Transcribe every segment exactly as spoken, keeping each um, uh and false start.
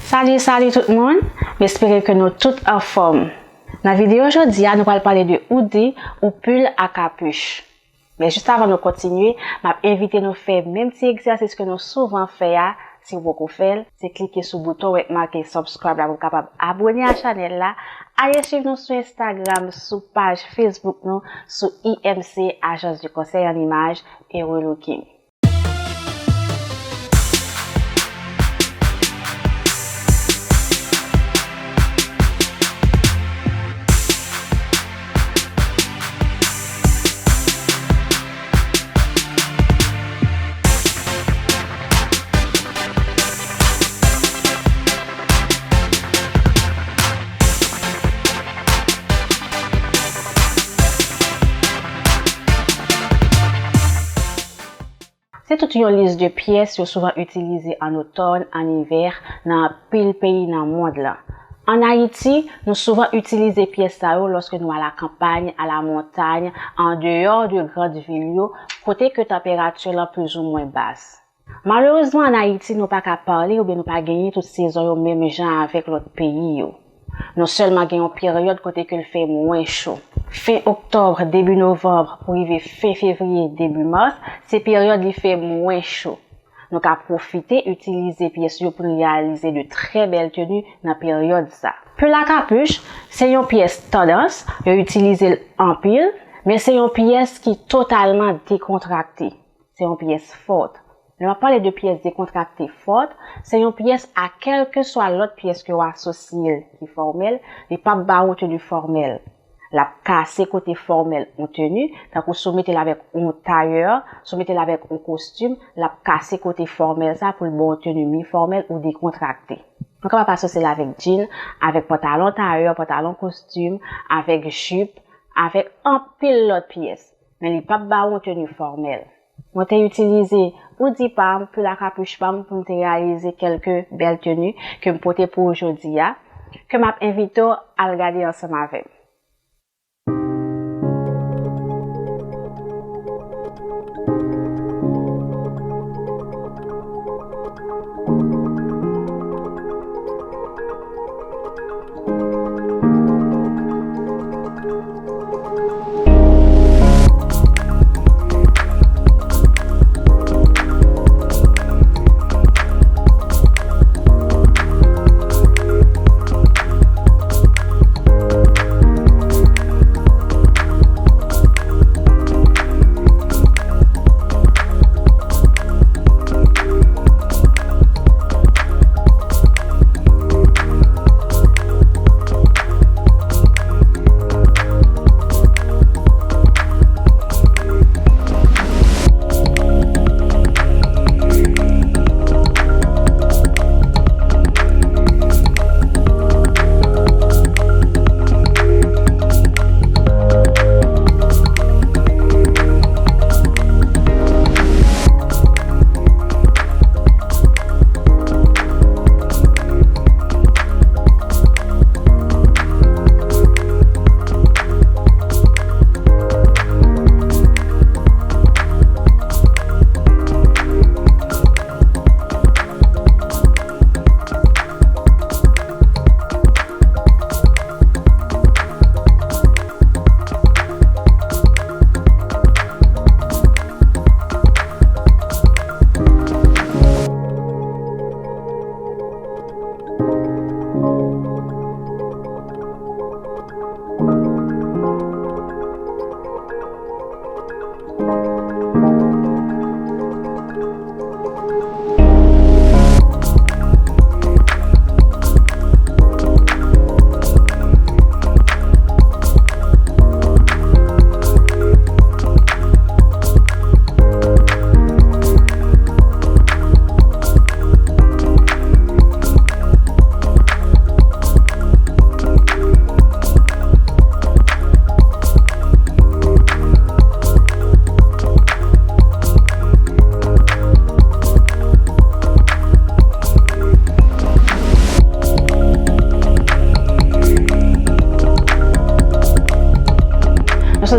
Salut, salut tout moun! M espere ke nou tout anfòm. Nan videyo jodi a, nou pral pale de hoodie ou pil a kapich. Men jis avan nou kontinye, m ap envite nou fè menm ti egzèsis ke nou souvan fè a. Si w poko fè l, se klike sou bouton w wè k make subscribe la pou w kapab abone a chanèl la. Ale swiv nou sou Instagram, sou paj Facebook nou, sou I M C, Agence de Conseil en Image et Relooking. Se tout yon lis de pyès yo souvan itilize an otòn, an ivè, nan anpil peyi nan mond lan. Ann Ayiti, nou souvan itilize pyès sa yo lòske nou al akanpay, alamontay, andeyò de grand vil yo, kote ke tanperati lan plizoumwen bas. Malerezman, ann Ayiti, nou pa ka pale oubyen nou pa genyen tout sezon yo menm jan avèk lòt peyi yo. Nou sèlman gen yon peryòd kote ke l fè mwen cho. Fen oktòb, debi novanm, pou rive fen fevriye, debi mas, se peryòd li fè mwen cho. Nou ka pwofite itilize pyès yo pou n reyalize de trè bèl teni nan peryòd sa. Pil a kapich, se yon pyès tandans, yo itilize l anpil, men se yon pyès ki totalman dekontrakte. Se yon pyès fòt. Lè m ap pale de pyès dekontrakte fòt, se yon pyès a kèlkeswa lòt pyès ke w asosye l ki fòmèl, li p ap ba w yon teni fòmèl. L ap kase kote fòmèl yon teni, tankou si w mete l avèk yon tayè, si w mete l avèk yon kostim, l ap kase kote fòmèl sa pou l ba w yon teni mi fòmèl ou dekontrakte. Nou kapab asosye l avèk djin, avèk pantalon tayè, pantalon kostim, avèk jip, avèk anpil lòt pyès. Men li p ap ba w yon teni fòmèl. Mwen te itilize hoodie pa m, pil a kapich pa m pou m te reyalize kèlke bèl teni ke m pote pou ou jodi a, ke m ap envite w al gade ansanm avè m.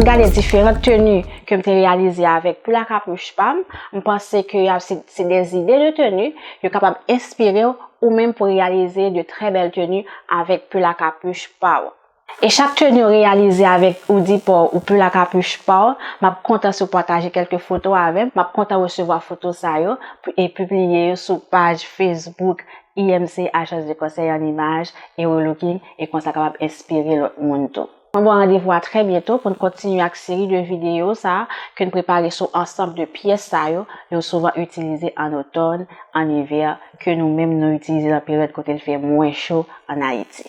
Gade diferan teni ke m te reyalize avèk pil a kapich pa m, m panse ke y ap se, se de zide de teni, yo kapab enspire w ou menm pou reyalize de trè bèl teni avèk pil a kapich pa w. E chak teni w reyalize avèk oudi pa w ou pil a kapich pa w, m ap kontan si w pataje kèlke foto avè m. M ap kontan resevwa foto sa yo e pibliye yo sou paj Facebook I M C, Agence de Conseil en Image et Relooking, e konsa kapab enspire lòt moun tou. Mwen ba w randevou a trè byento pou n kontinye ak seri de videyo sa a ke n prepare sou ansanm de pyès sa yo, yo souvan itilize an otòn, an ivè, ke nou menm nou itilize nan peryòd kote l fè mwen cho an Ayiti.